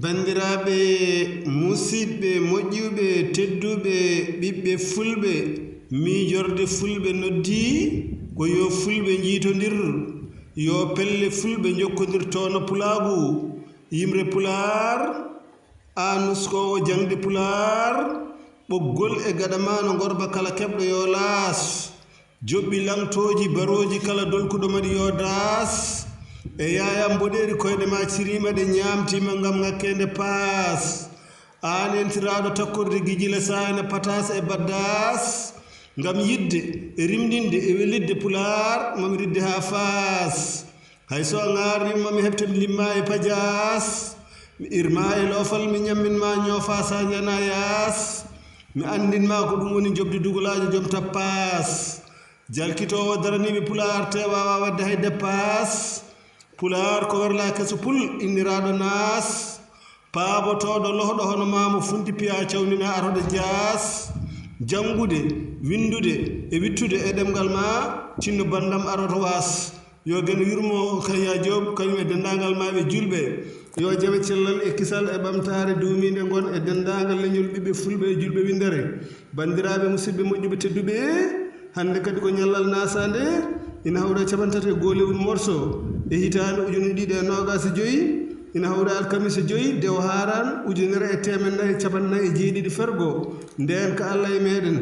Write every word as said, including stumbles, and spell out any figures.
Banndiraaɓe musidɓe moƴƴuɓe tedduɓe, ɓiɓɓe fulɓe, miijorde fulɓe noddii ko yo fulɓe njiitondir, yo pelle fulɓe njokkondir toono pulaagu. Yimre pulaar, a nuskoowo jaŋde pulaar, ɓoggol e gaɗa ma no ngorba kala keɓɗo yo laas. Joɓɓi laŋtooji barooji kala dolkuɗo maɗi yo daas. E yaaya mboɗeeri koyɗe ma ciriima ɗe ñaamtiima ngam ŋakkeende paas. Aan entiraaɗo takkorde gijila saayna pataas e baddaas. Ngam yiɗde e rimɗinde e welidde pulaar mami ridde haa faas. Hay so a ŋaarriima mi heɓta mi limma e pajaas. Mi irma e loofal mi ñammin ma ñoofa sa njana yaas. Mi anndin ma ko ɗum woni joɓde dugulaajo joom tappaas. Jalkitoowo daraniiɓe pulaar te waawa waɗde hay deppaas. Pulaar ko werla keso pul inniraaɗo naas. Paabotooɗo lohɗo hono maamo funti piya cawnina aroɗo jaas. Janngude, winndude e wittude e ɗemngal ma tinno banndam aroto waas. Yo geno yurmo Kayya Joob kañum e denndaangal maaɓe juulɓe. Yo jawe cellal e kisal e ɓamtaare duumiinde ngon e denndaangal leñol ɓiɓɓe fulɓe e juulɓe winndere. Banndiraaɓe musidɓe moƴƴuɓe tedduɓe, hannde kadi ko ñallal naasaande ina hawra e capanɗe tati e goo lewru morso e hitaande ujunere ɗiɗi e noogaas e joyi, ina hawra alkamisa joyi dewo haaraan ujunere e teemedde nayi e capanɗe nayi e jeeɗiɗi fergo. Ndeen ka Allah e meeɗen.